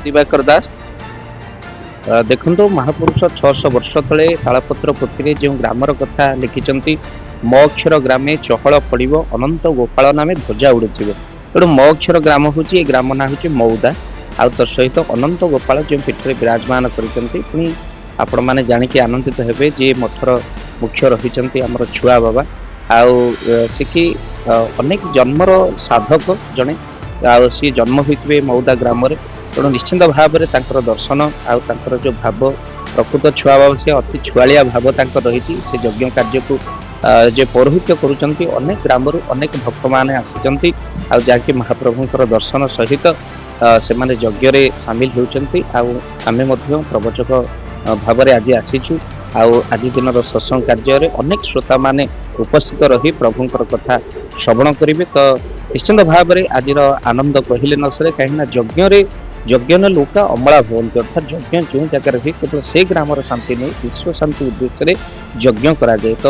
ଦିବାକର ଦାସ। ଦେଖନ୍ତୁ, ମହାପୁରୁଷ 600 ବର୍ଷ ତଳେ ତାଳପତ୍ର ପୋଥିରେ ଯେଉଁ ଗ୍ରାମର କଥା ଲେଖିଛନ୍ତି, ମ ଅକ୍ଷର ଗ୍ରାମେ ଚହଳ ପଡ଼ିବ, ଅନନ୍ତ ଗୋପାଳ ନାମେ ଧ୍ୱଜା ଉଡୁଥିବ। ତେଣୁ ମ ଅକ୍ଷର ଗ୍ରାମ ହେଉଛି, ଏ ଗ୍ରାମ ନାଁ ହେଉଛି ମଉଦା। ଆଉ ତା ସହିତ ଅନନ୍ତ ଗୋପାଳ ଯେଉଁ ପୀଠରେ ବିରାଜମାନ କରିଛନ୍ତି। ପୁଣି ଆପଣମାନେ ଜାଣିକି ଆନନ୍ଦିତ ହେବେ ଯେ ମଠର ମୁଖ୍ୟ ରହିଛନ୍ତି ଆମର ଛୁଆ ବାବା। ଆଉ ସେ କି ଅନେକ ଜନ୍ମର ସାଧକ ଜଣେ, ଆଉ ସିଏ ଜନ୍ମ ହୋଇଥିବେ ମଉଦା ଗ୍ରାମରେ। ତେଣୁ ନିଶ୍ଚିନ୍ତ ଭାବରେ ତାଙ୍କର ଦର୍ଶନ ଆଉ ତାଙ୍କର ଯୋଉ ଭାବ, ପ୍ରକୃତ ଛୁଆ ବାବା, ସେ ଅତି ଛୁଆଳିଆ ଭାବ ତାଙ୍କର ରହିଛି। ସେ ଯଜ୍ଞ କାର୍ଯ୍ୟକୁ ଯେ ପୌରୋହିତ୍ୟ କରୁଛନ୍ତି, ଅନେକ ଗ୍ରାମରୁ ଅନେକ ଭକ୍ତମାନେ ଆସିଛନ୍ତି, ଆଉ ଯାହାକି ମହାପ୍ରଭୁଙ୍କର ଦର୍ଶନ ସହିତ ସେମାନେ ଯଜ୍ଞରେ ସାମିଲ ହେଉଛନ୍ତି। ଆଉ ଆମେ ମଧ୍ୟ ପ୍ରବଚକ ଭାବରେ ଆଜି ଆସିଛୁ। ଆଉ ଆଜି ଦିନର ସତ୍ସଙ୍ଗ କାର୍ଯ୍ୟରେ ଅନେକ ଶ୍ରୋତାମାନେ ଉପସ୍ଥିତ ରହି ପ୍ରଭୁଙ୍କର କଥା ଶ୍ରବଣ କରିବେ। ତ ନିଶ୍ଚିନ୍ତ ଭାବରେ ଆଜିର ଆନନ୍ଦ କହିଲେ ନ ସରେ, କାହିଁକିନା ଯଜ୍ଞରେ ଯଜ୍ଞନ ଲୋକା ଅମଳା ଭବନ୍ତି, ଅର୍ଥାତ୍ ଯଜ୍ଞ ଯେଉଁ ଜାଗାରେ ହୁଏ, କେବଳ ସେ ଗ୍ରାମର ଶାନ୍ତି ନୁହେଁ, ବିଶ୍ୱ ଶାନ୍ତି ଉଦ୍ଦେଶ୍ୟରେ ଯଜ୍ଞ କରାଯାଏ। ତ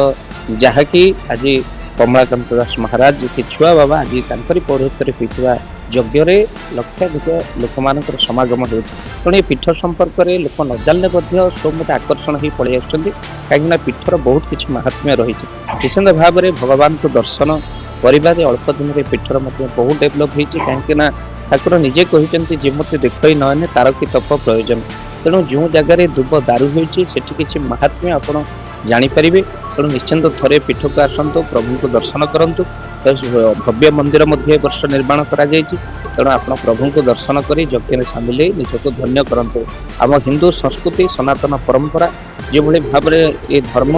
ଯାହାକି ଆଜି କମଳାକାନ୍ତ ଦାସ ମହାରାଜ, ଯିଏକି ଛୁଆ ବାବା, ଆଜି ତାଙ୍କରି ପୌରୋହିତ୍ୟରେ ହୋଇଥିବା ଯଜ୍ଞରେ ଲକ୍ଷାଧିକ ଲୋକମାନଙ୍କର ସମାଗମ ହେଉଛି। ତେଣୁ ଏ ପୀଠ ସମ୍ପର୍କରେ ଲୋକ ନ ଜାଣିଲେ ମଧ୍ୟ ସବୁ ମୋତେ ଆକର୍ଷଣ ହେଇ ପଳେଇ ଆସୁଛନ୍ତି, କାହିଁକିନା ପୀଠର ବହୁତ କିଛି ମାହାତ୍ମ୍ୟ ରହିଛି। ନିଶ୍ଚିନ୍ତ ଭାବରେ ଭଗବାନଙ୍କୁ ଦର୍ଶନ କରିବା ଯେ ଅଳ୍ପ ଦିନରେ ପୀଠର ମଧ୍ୟ ବହୁତ ଡେଭଲପ ହେଇଛି, କାହିଁକି ନା ଠାକୁର ନିଜେ କହିଛନ୍ତି ଯେ ମୋତେ ଦେଖଇ ନୟନେ ତାର କି ତପ ପ୍ରୟୋଜନ। ତେଣୁ ଯେଉଁ ଜାଗାରେ ଦୁବ ଦାରୁ ହେଉଛି, ସେଠି କିଛି ମାହାତ୍ମ୍ୟ ଆପଣ ଜାଣିପାରିବେ। ତେଣୁ ନିଶ୍ଚିନ୍ତ ଥରେ ପୀଠକୁ ଆସନ୍ତୁ, ପ୍ରଭୁଙ୍କୁ ଦର୍ଶନ କରନ୍ତୁ। ତ ଭବ୍ୟ ମନ୍ଦିର ମଧ୍ୟ ଏ ବର୍ଷ ନିର୍ମାଣ କରାଯାଇଛି। ତେଣୁ ଆପଣ ପ୍ରଭୁଙ୍କୁ ଦର୍ଶନ କରି ଯଜ୍ଞରେ ସାମିଲ ହେଇ ନିଜକୁ ଧନ୍ୟ କରନ୍ତୁ। ଆମ ହିନ୍ଦୁ ସଂସ୍କୃତି, ସନାତନ ପରମ୍ପରା ଯେଭଳି ଭାବରେ ଏ ଧର୍ମ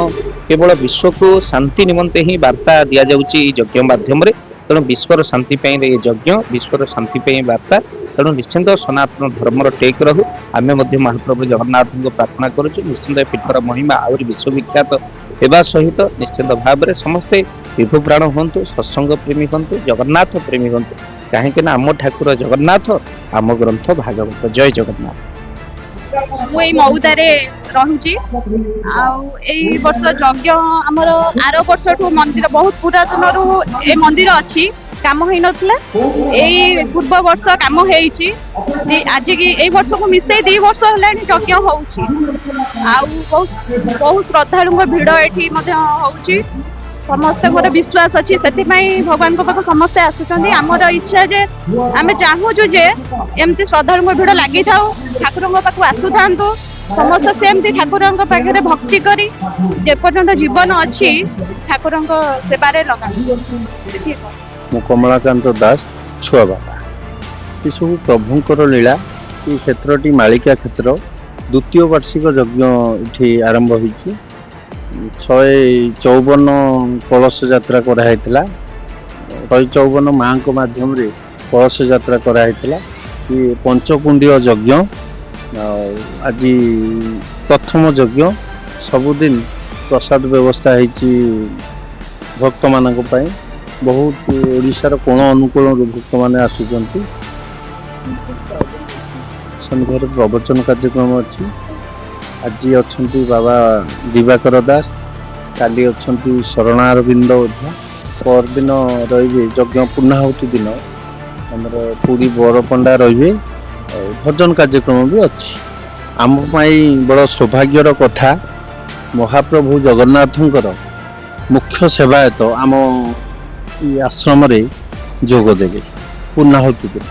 କେବଳ ବିଶ୍ୱକୁ ଶାନ୍ତି ନିମନ୍ତେ ହିଁ ବାର୍ତ୍ତା ଦିଆଯାଉଛି ଏଇ ଯଜ୍ଞ ମାଧ୍ୟମରେ। ତେଣୁ ବିଶ୍ୱର ଶାନ୍ତି ପାଇଁ ଏ ଯଜ୍ଞ, ବିଶ୍ୱର ଶାନ୍ତି ପାଇଁ ବାର୍ତ୍ତା। ତେଣୁ ନିଶ୍ଚିନ୍ତ ସନାତନ ଧର୍ମର ଟେକ ରହୁ। ଆମେ ମଧ୍ୟ ମହାପ୍ରଭୁ ଜଗନ୍ନାଥଙ୍କୁ ପ୍ରାର୍ଥନା କରୁଛୁ, ନିଶ୍ଚିନ୍ତ ଏ ପୀଠର ମହିମା ଆହୁରି ବିଶ୍ୱବିଖ୍ୟାତ ହେବା ସହିତ ନିଶ୍ଚିନ୍ତ ଭାବରେ ସମସ୍ତେ ବିଭୁପ୍ରାଣ ହୁଅନ୍ତୁ, ସତ୍ସଙ୍ଗ ପ୍ରେମୀ ହୁଅନ୍ତୁ, ଜଗନ୍ନାଥ ପ୍ରେମୀ ହୁଅନ୍ତୁ, କାହିଁକି ନା ଆମ ଠାକୁର ଜଗନ୍ନାଥ, ଆମ ଗ୍ରନ୍ଥ ଭାଗବତ। ଜୟ ଜଗନ୍ନାଥ। ମୁଁ ଏଇ ମଉଦାରେ ରହୁଛି। ଆଉ ଏଇ ବର୍ଷ ଯଜ୍ଞ ଆମର ଆର ବର୍ଷଠୁ, ମନ୍ଦିର ବହୁତ ପୁରାତନରୁ ଏ ମନ୍ଦିର ଅଛି, କାମ ହେଇନଥିଲା। ଏଇ ପୂର୍ବ ବର୍ଷ କାମ ହେଇଛି। ଆଜିକି ଏଇ ବର୍ଷକୁ ମିଶେଇ 2 ବର୍ଷ ହେଲାଣି ଯଜ୍ଞ ହଉଛି। ଆଉ ବହୁତ ବହୁତ ଶ୍ରଦ୍ଧାଳୁଙ୍କ ଭିଡ ଏଠି ମଧ୍ୟ ହଉଛି। ସମସ୍ତଙ୍କର ବିଶ୍ୱାସ ଅଛି, ସେଥିପାଇଁ ଭଗବାନଙ୍କ ପାଖକୁ ସମସ୍ତେ ଆସୁଛନ୍ତି। ଆମର ଇଚ୍ଛା ଯେ ଆମେ ଚାହୁଁଛୁ ଯେ ଏମିତି ଶ୍ରଦ୍ଧାଳୁଙ୍କ ଭିଡ ଲାଗିଥାଉ, ଠାକୁରଙ୍କ ପାଖକୁ ଆସୁଥାନ୍ତୁ ସମସ୍ତେ। ସେମିତି ଠାକୁରଙ୍କ ପାଖରେ ଭକ୍ତି କରି ଯେପର୍ଯ୍ୟନ୍ତ ଜୀବନ ଅଛି, ଠାକୁରଙ୍କ ସେବାରେ ଲଗାନ୍ତୁ, ଏତିକି କହୁଛି। ମୁଁ କମଳାକାନ୍ତ ଦାସ, ଛୁଆ ବାବା। ଏସବୁ ପ୍ରଭୁଙ୍କର ଲୀଳା। ଏ କ୍ଷେତ୍ରଟି ମାଳିକା କ୍ଷେତ୍ର। ଦ୍ୱିତୀୟ ବାର୍ଷିକ ଯଜ୍ଞ ଏଠି ଆରମ୍ଭ ହୋଇଛି। 154 କଳସ ଯାତ୍ରା କରାହେଇଥିଲା। 154 ମାଙ୍କ ମାଧ୍ୟମରେ କଳସ ଯାତ୍ରା କରାହେଇଥିଲା। ଇଏ ପଞ୍ଚକୁଣ୍ଡୀୟ ଯଜ୍ଞ। ଆଉ ଆଜି ପ୍ରଥମ ଯଜ୍ଞ। ସବୁଦିନ ପ୍ରସାଦ ବ୍ୟବସ୍ଥା ହେଇଛି ଭକ୍ତମାନଙ୍କ ପାଇଁ। ବହୁତ ଓଡ଼ିଶାର କୋଣ ଅନୁକୋଣରୁ ଭକ୍ତମାନେ ଆସୁଛନ୍ତି। ସନ୍ଧ୍ୟାରେ ପ୍ରବଚନ କାର୍ଯ୍ୟକ୍ରମ ଅଛି। ଆଜି ଅଛନ୍ତି ବାବା ଦିବାକର ଦାସ, କାଲି ଅଛନ୍ତି ଶରଣାରବିନ୍ଦ ଓଝା, ପରଦିନ ରହିବେ ଯଜ୍ଞ ପୂର୍ଣ୍ଣାହୁତି ଦିନ ଆମର ପୁରୀ ବରପଣ୍ଡା ରହିବେ। ଆଉ ଭଜନ କାର୍ଯ୍ୟକ୍ରମ ବି ଅଛି। ଆମ ପାଇଁ ବଡ଼ ସୌଭାଗ୍ୟର କଥା, ମହାପ୍ରଭୁ ଜଗନ୍ନାଥଙ୍କର ମୁଖ୍ୟ ସେବାୟତ ଆମ ଏଇ ଆଶ୍ରମରେ ଯୋଗ ଦେବେ ପୂର୍ଣ୍ଣାହୁତି ଦିନ।